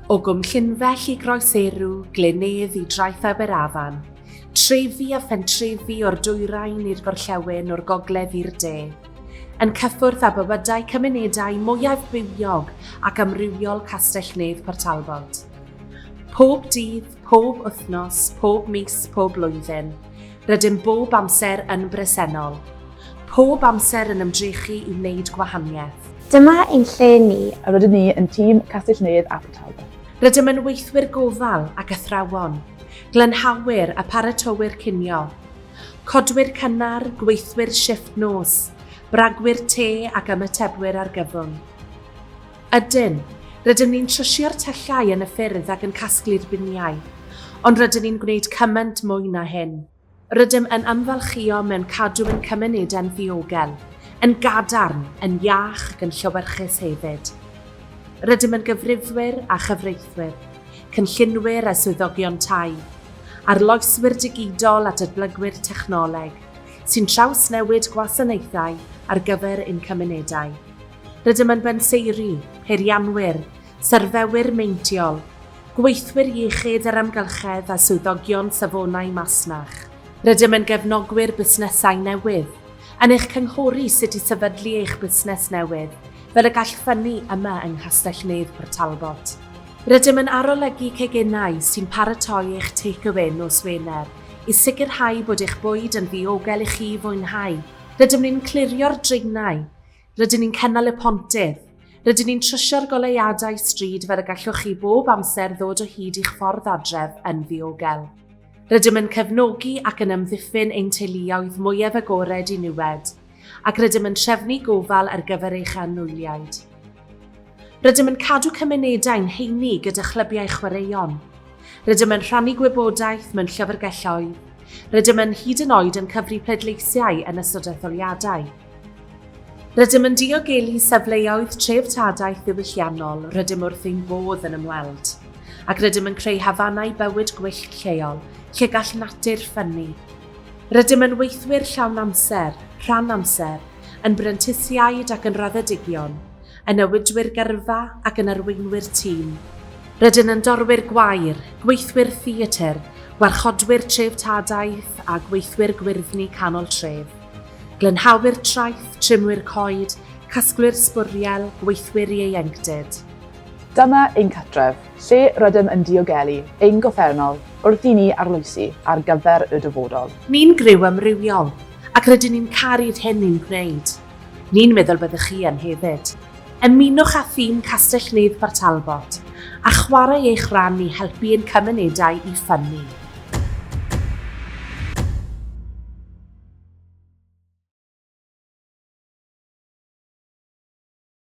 O Gwm Llynfell i Groeserw, Glyn-nedd i Draeth Aberafan, trefi a phentrefi o'r dwyrain i'r gorllewin, o'r gogledd i'r de, yn cyffwrdd â bywydau cymunedau mwyaf bywiog ac amrywiol Castell-nedd Port Talbot. Pob dydd, pob wythnos, pob mis, pob blwyddyn, rydym bob amser yn bresennol. Pob amser yn ymdrechu i wneud gwahaniaeth. Dyma ein lle ni. A rydyn ni yn tîm Castell-nedd a Port Talbot. Rydym yn weithwyr gofal ac athrawon, glanhawyr a pharatowyr cinio, codwyr cynnar, gweithwyr shifft nos, bragwyr te ac ymatebwyr argyfwng. Ydyn, rydym ni'n trwsio'r tyllau yn y ffyrdd ac yn casglu'r biniau, ond rydyn ni'n gwneud cymaint mwy na hyn. Rydym yn ymfalchïo mewn cadw ein cymunedau'n ddiogel, yn gadarn, yn iach ac yn llewyrchus hefyd. Rydym yn gyfrifwyr a chyfreithwyr, cynllunwyr a swyddogion tai, arloeswyr digidol a datblygwyr technoleg, sy'n trawsnewid gwasanaethau ar gyfer ein cymunedau. Rydym yn benseiri, peirianwyr, syrfewyr meintiol, gweithwyr iechyd yr amgylchedd a swyddogion safonau masnach. Rydym yn gefnogwyr busnesau newydd, yn eich cynghori sut i sefydlu eich busnes newydd fel y gall ffynnu yma yng Nghastell-nedd Port Talbot. Rydym yn arolygu ceginau sy'n paratoi eich takeaway nos Wener i sicrhau bod eich bwyd yn ddiogel i chi fwynhau. Rydym ni'n clirio'r draenau, Rydyn ni'n cynnal y pontydd. Rydyn ni'n trwsio'r goleuadau stryd fel y gallwch chi bob amser ddod o hyd i'ch ffordd adref yn ddiogel. Rydym yn cefnogi ac yn amddiffyn ein teuluoedd mwyaf agored i niwed, ac rydym yn trefnu gofal ar gyfer eich anwyliaid. Rydym yn cadw cymunedau'n heini gyda chlybiau chwaraeon. Rydym yn rhannu gwybodaeth mewn llyfrgelloedd. Rydym yn hyd yn oed yn cyfri pleidleisiau yn ystod etholiadau. Rydym yn diogelu safleoedd treftadaeth ddiwylliannol rydym wrth ein bodd yn ymweld, ac rydym yn creu hafanau bywyd gwyllt lleol lle gall natur ffynnu. Rydym yn weithwyr llawn amser, rhan amser, yn brentisiaid ac yn raddedigion, yn newidwyr gyrfa ac yn arweinwyr tîm. Rydyn yn dorwyr gwair, gweithwyr theatr, gwarchodwyr treftadaeth a gweithwyr gwyrddni canol tref. Glanhawyr traeth, trimwyr coed, casglwyr sbwriel, gweithwyr ieuenctid. Dyma ein cartref, lle rydym yn diogelu ein gorffennol wrth i ni arloesi ar gyfer y dyfodol. Ni'n griw amrywiol, ac rydyn ni'n caru'r hyn ni'n gwneud. Ni'n meddwl byddwch chi yn hefyd. Ymunwch â thîm Castell-nedd Port Talbot a chwarae eich rhan i helpu ein cymunedau i ffynnu.